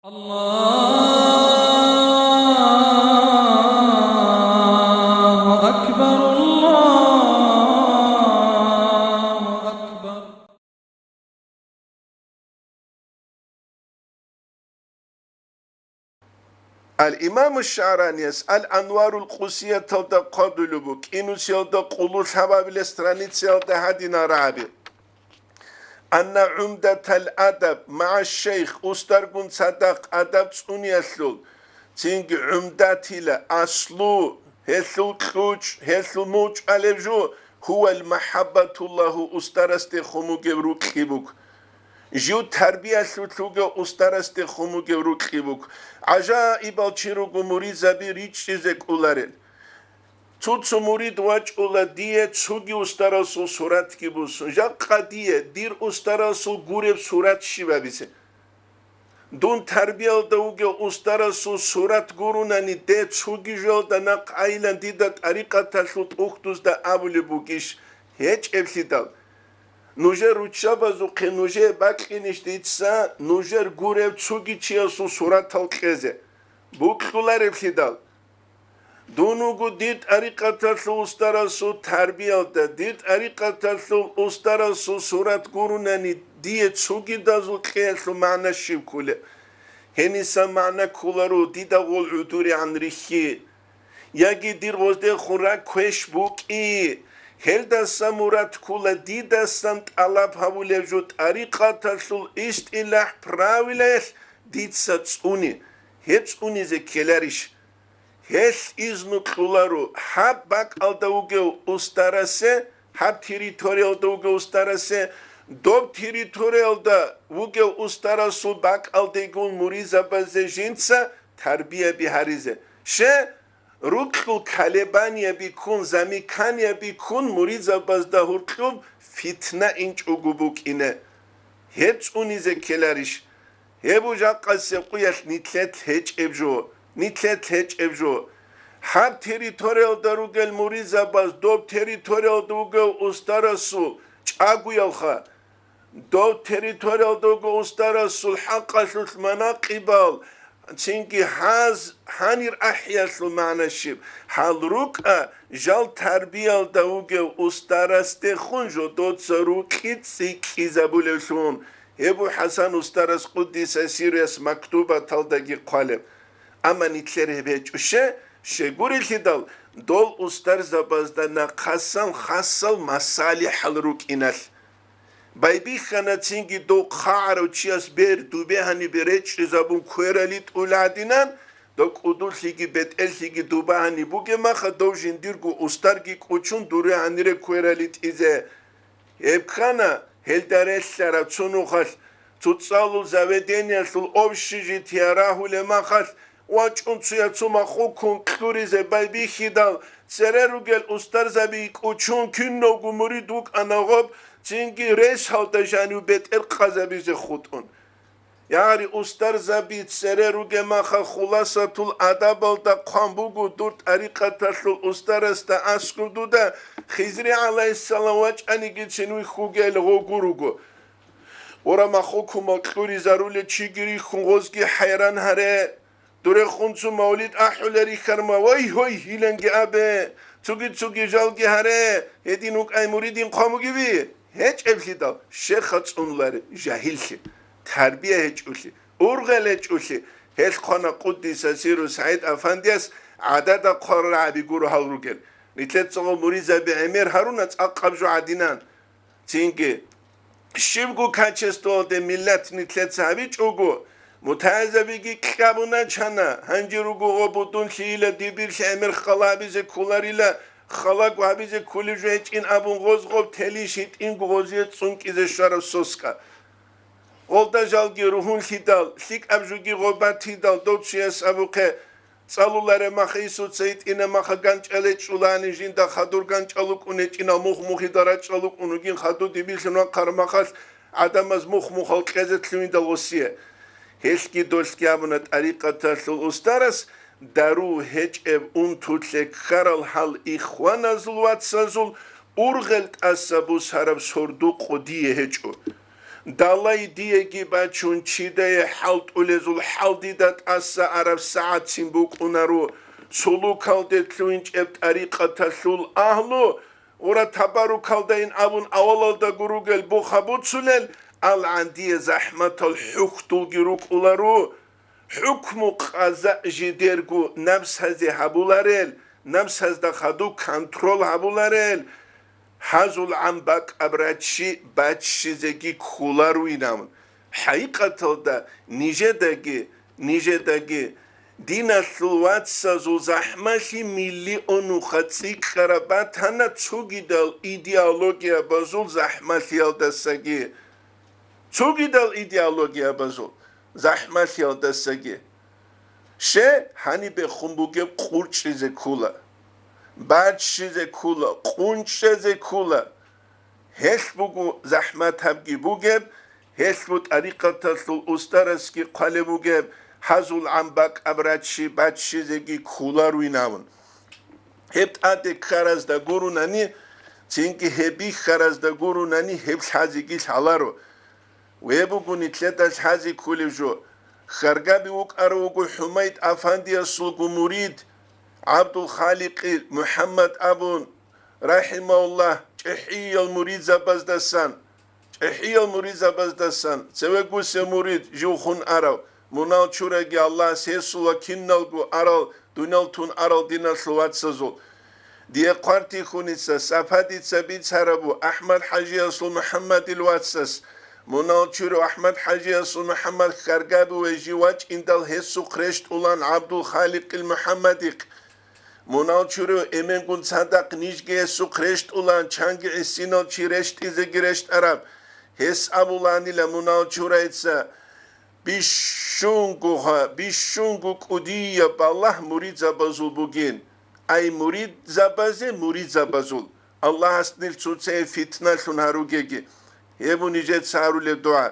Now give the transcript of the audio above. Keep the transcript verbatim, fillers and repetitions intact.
الله أكبر، الله أكبر. Ал-Имаму ШагӀранияс Ал-Анварул Къудсияталда хъвадулеб букӀинусиялда къуллу лъабабилеб страницаялда гьадинал рагӀаби: «Анна гӀумдатал адаб магӀа шейх», устаргун цадахъ адаб цӀуниялъул, цинги гӀумдатила аслу, гьелъул кьучӀ, гьелъул мугӀчӀалеб жо, гьувал махӀаббатуллагьу, устарасдехун бугеб рукьи буго. Жив тарбиялъулъ вугев устарасдехун бугев рукьи буго. ГӀажаибал чи руго муридзаби ричӀчӀизе кӀоларел. Цо-цо мурид вачӀула дие цоги устарасул суратги босун. Жакъа дие дир устарасул гуреб сурат щиб гьабизе? Дун тарбиялда вугев устарасул сурат гурунани, де цоги жоялда нахъ айилан дида тӀарикъаталъул тӀухьдузда абулеб бугищ? ГьечӀеблъидал. Нужер руччабазухъе нужее бакьинищ дица нужер гурев цоги чиясул суратал кьезе? Бокьулареблъидал. Дун вуго дир тӀарикъаталъул устарасул тарбиялда, дир тӀарикъаталъул устарасул сурат гурунани, дие цогидазул кьеялъул магӀна щиб кколеб? Гьениса магӀна кколаро дида гъол гӀодорегӀан рихьи. Яги дир гъоздехун ракӀ квеш букӀи. Гьелдаса мурад ккола дидасан тӀалаб гьабулеб жо тӀарикъаталъул истилахӀ правилаялъ дица цӀуни. Гьеб цӀунизе ккеларищ? Гьелъ изну кьоларо гьаб бакӀалда вугев устарасе, гьаб территориялда вугев устарасе, доб территориялда вугев устарасул бакӀалдегун муридзабазе жинца тарбияби гьаризе. Ще, рукьул колебаниеби ккун, замиканиеби ккун, муридзабазда гьуркьуб фитна инчӀого букӀине. Гьеб цӀунизе ккеларищ? Гьеб жакъасеб къуялъ нилъелъ гьечӀеб жо, нилъелъ гьечӀеб жо. Гьаб территориялда ругел муридзабаз доб территориялда вугев устарасул чӀагоялха, доб территориялда вуго устарасул хӀакъалъулъ манакъибал, цинги гьаз гьанир ахӀиялъул магӀна щиб? Гьал рукӀа жал тарбиялда вугев устарасдехун жодоца рукьи цӀикӀкӀизабулевлъун. Гьеб буго ХӀасан устарас къуддиса сирругьу мактубаталдаги хъвалеб. Амма нилъер гьеб гьечӀо. Ще, щегурелъидал, дол устарзабазда нахъасан хасал масалихӀал рукӀиналъ. Байбихьана цинги дов хъагӀарав чияс бер дубе гьанибе речӀчӀизабун кверали тӀула гӀадинан, дов кӀудулъиги бетӀерлъиги дуба гьаниб бугеб маха, дов жиндирго устарги кӀучун дуре гьанире кверали тӀизе. Гьеб ккана гьелда релълъараб цо нухалъ, цоцӀалул заведениялъул общежитие рагьулеб махалъ, вачӀун цояцумахъ хъукун кьуризе байбихьидал, цере ругел устарзаби кӀучун, киналго мурид вукӀана гъоб, цинги ресалда жанив бетӀер къазабизе хутӀун. Ягъри устарзаби цере ругеб маха, Хуласатул адабалда хъван буго, дур тӀарикъаталъул устарасда аскӀуб дуда Хизри гӀалайгьиссалам вачӀанигицин вихьугел гъогу руго. Ура, махъ хъукумал кьуризарулел чиги рихьун гъозги хӀайран гьаре. Дурехун цо мавлид ахӀулел рихьарма, вай-гьой, гьиланги абе, цуги-цуги жалги гьаре, гьедин вукӀай муридин хъван бугеби? ГьечӀеблъидал, щеха цӀунуларе, жагьиллъи, тарбия гьечӀолъи, ургъел гьечӀолъи, гьелъ хъвана къуддиса сирругьу СагӀид Афандияс гӀадада хъварал рагӀаби гуро гьал ругел. Нилъер цӀогъо муридзаби гӀемер гьаруна цӀакъаб жо гӀадинан. Цинги, щибго качествоялде миллат нилъеца гьабичӀого, мутагӀилзабиги кьабуначана, гьанже руго гъо будунлъийила дибирлъи гӀемер хал гьабизе кколарила, халаго гьабизе кколеб жо гьечӀин абун гъоз гъоб телищ гьитӀинго гъозие цӀункӀизе щвараб соска. Гъолда жалги ругьунлъидал, лъикӀаб жуги гъоб батидал, дов цуяс абухъе, цӀалулареб маха, Исуца гьитӀинаб маха ганчӀал гьечӀолани, жинда хадур ганчӀал вукӀун гьечӀинал мухь-мухьидал рачӀал вукӀун вугин, хадур дибирлъун вахъараб махалъ гӀадамаз мухь-мухьал кьезе лъугьиндал гъосие. Гьелъги долъги абуна тӀарикъаталъул устарас, дару гьечӀеб унтулъе ккарал гьал ихваназул вацазул ургъел тӀаса бусараб сордо-къо дие гьечӀо. Далай диеги бачун, чидае хӀалтӀулезул хӀал дида тӀаса араб сагӀатцин букӀунаро, сулукалде лъугьинчӀеб тӀарикъаталъул агьлу, гъура табарукалдайин абун авалалдаго ругел буха буцулел, алгӀан дие захӀматал хӀухьдулги рукӀуларо, хӀукму къаза жидерго напсазе гьабуларел, напсазда хадуб контрол гьабуларел, гьазул гӀан бакӀаб раччи баччизеги кколаруинавун. ХӀакъикъаталда нижедаги, нижедаги диналъул вацазул захӀмалъи миллионуха цӀикӀкӀараб батана цогидал идеологиябазул захӀмалъиялдасаги. Цогидал идеологиябазул захӀмалъиялдасаги. Ще, гьаниб бехун бугеб къурчӀизе ккула, баччизе ккула, къунчӀезе ккула. Гьелъ буго захӀматабги бугеб, гьелъ бу тӀарикъаталъул устарасги хъвалеб бугеб, гьазул гӀан бакӀаб раччи баччизеги кколаруинавун. Гьеб тӀаде ккаразда гурунани, цинги гьеб бихьаразда гурунани гьеб лъазеги лъаларо. Ве буго нилъеда лъази кколев жо. Хьаргаби вукӀарав вуго ХӀумайд Афандиясулго мурид ГӀабдулхаликъил МухӀаммад абун, рахӀимагьуллагь, чӀехӀиял муридзабаздасан, чӀехӀиял муридзабаздасан, цеве гусев мурид жив хун арав, мунал чураги Аллагьас гьесул ва киналго арал, дуниял тун арал диналъул вацазул. Дие хъвартихьуница, Сапа дица бицарабу, АхӀмад-хӀажиясул МухӀаммадил вацас, мунал чурав АхӀмад-хӀажиясул МухӀаммад хьаргабуве жив вачӀиндал гьесухъ рещтӀулан ГӀабдулхаликъил МухӀаммадихъ. Мунал чурав эменгун цадахъ нижги гьесухъ рещтӀулан, чанги гӀисинал чи рещтӀизеги рещтӀараб. Гьес абуланила мунал чурайца, бищунго, бищунго кӀудияб балагь муридзабазул бугин. Ай, муридзабазе муридзабазул! Аллагьас нилъ цоцае фитналъун гьаругеги. Гьеб нижеца гьарулеб дугӀа.